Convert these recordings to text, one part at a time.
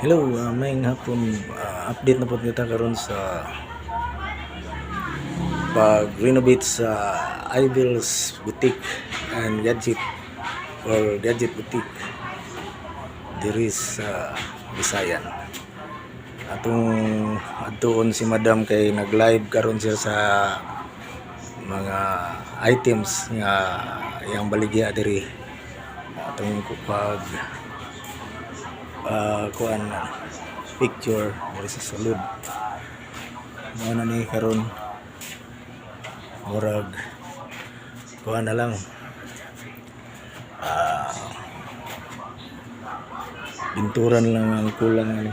Hello, maayong hapon. Update na po kita karon sa pag-renovate sa Ivil's Boutique and Gadget or Gadget Boutique diri sa Bisayan. Atong adtuon si Madam kay nag-live karon siya sa mga items nga iyang baligya diri. Atong pag kuan picture diri sa sulod. Mao na ni karon, murag kuan na lang, pinturan lang ang kulang ani.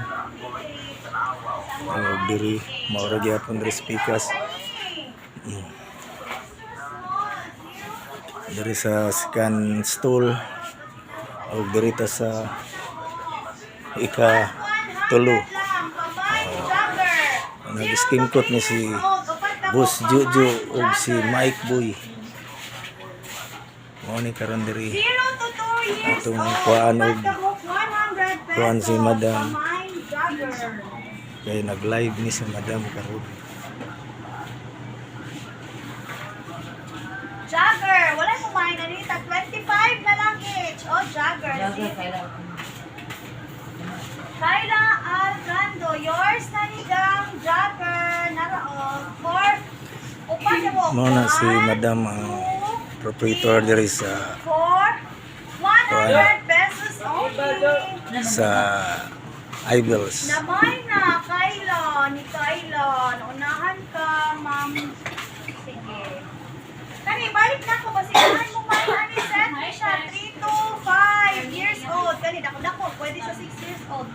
Og diri mao ra gyapon diri sa pikas. Diri sa second stool og diri ta sa ika tulo. Nag-skin coat ni si Boss Jojo ug si Mike Boy. Mao ni karon diri. 0 to 2 years Atong old. kuhaan og 100 kuhaan si pesos. Madam. Pamain jogger. Kay nag-live ni si Madam karon. Jogger. Wala mo main anita. 25 na lang each. Oh, jogger. Jogger, See? Kyla. Kyla Algando. Yours na ni Gang Jogger. Naraon. Four. Upat na mo. Mao na si One, Madam ang two, proprietor diri sa four. 100 pesos only. sa Ivil's. Namay na, Kyla, ni Kyla. Unahan ka, ma'am. Sige. Kani, balik na ako. Basigahan mo may ani set ni siya. 3 to 5 years old. Kani, dako dako. Pwede sa 6 years old.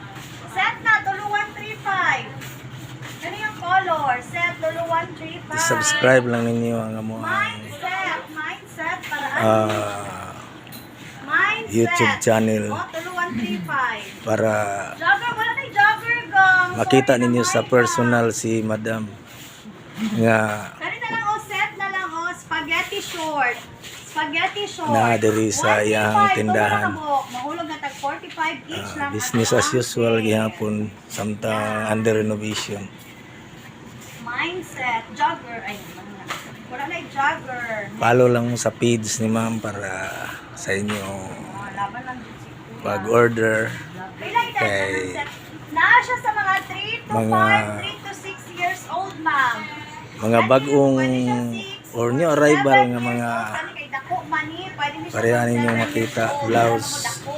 Set na, tulo 135. Ano yung color? Set, tulo 135. I-subscribe lang ninyo ang among Mindset. Mindset. Para ano? Mindset. YouTube channel Oh, tulo 135. para Jogger, wala na yung jogger gang. makita Sorry, ninyo sa namay na. personal si Madam nga Kani na lang oh, set na lang oh, spaghetti short. Spaghetti short. Naa diri sa 135, iyang tulo tindahan. na kabuok. Mahulog na tag 45 each lang. Business At as usual ang gihapon samtang under renovation. Mindset, jogger. Ay, wala na. Wala na yung jogger. Follow lang mo sa page ni Ma'am para sa inyo Oh, laban lang jud si Kuya. pag-order Kailan edad kay na ng set? Naa siya sa mga 3 to 5, 3 to 6 years old, ma'am. Mga bagong Pwede siya 6 or new to arrival 7 nga years mga old. Kani kay dako man ni, pwede ni siya pareha pang ninyong 7 years makita, old. blouse. Dako, dako.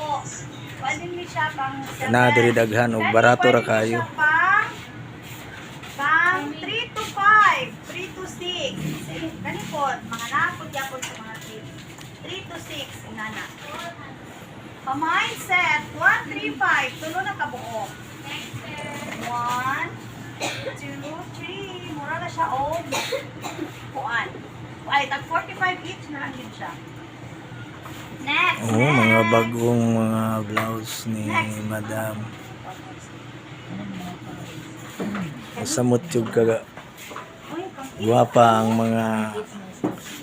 Pwede ni siya pang 7. Na diri daghan og Kani barato ra pwede ni kayo. siya pang 3 to 5, 3 to 6. Kani po, mga napod yapon sa mga 3. 3 to 6, ingana. Pa-mindset, 1, 3, 5. Tulo na kabuok. 1, 2, 3. Mura na siya og kuan. Ay, tag 45 each na lang yun siya. Next, Oo, mga next. bagong mga blouse ni Next. Madam. Samot jud ka Uy, pang- guwapa ang mga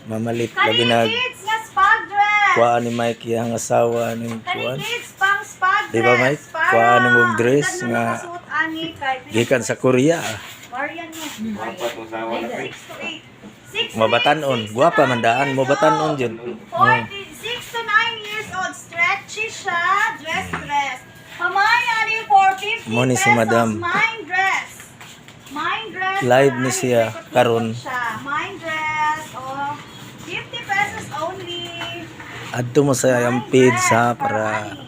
mamalit, labi Kani na kids nga spa dress. kuhaan ni Mike iyang asawa ning Kani kuan. kids pang spa dress. Di ba, Mike? Para Kuhaan mo og dress edad na nga nakasuot ani kay gikan sa Korea. Marian mo. 6 to 8. 6 to Mabatan-on, 8, 6 to guwapa 9 man daan, years mabatan-on old. jud. 40, 6 to 9 years old. Stretchy siya. Dress, dress. Pamaya ni 450 Mo ni si pesos. Madam. Mine dress. Mine dress. Live ni Ay, siya ikot-ikot karon. siya. Mine dress. Oh, 50 pesos only. Adto mo sa iyang Mine page dress ha para ani.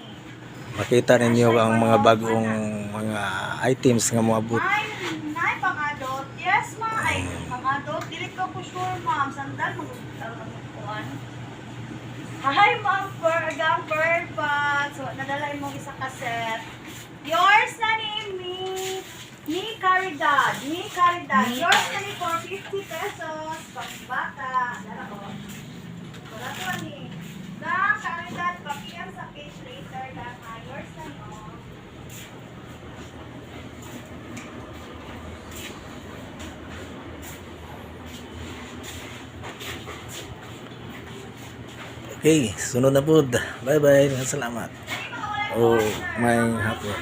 makita ninyo ang mga bagong mga items nga moabot. Mine, nine pang adult. Yes, ma. Ay, pang adult. Dili ko ko sure, ma'am. Sandal, mag-kuan. Hi, ma'am. Gang bird pa. So, nadala mo isa kaset. Yours na ni Mi. Ni Caridad. Ni Caridad. Yours na ni for 50 pesos. Pang bata. Dara ko. Wala to ni. Gang Caridad, pakiyang sa page later lang. Ha. Yours na ni. Oh. Okay, sunod na pud. Bye bye. Salamat. Oh, may hapon.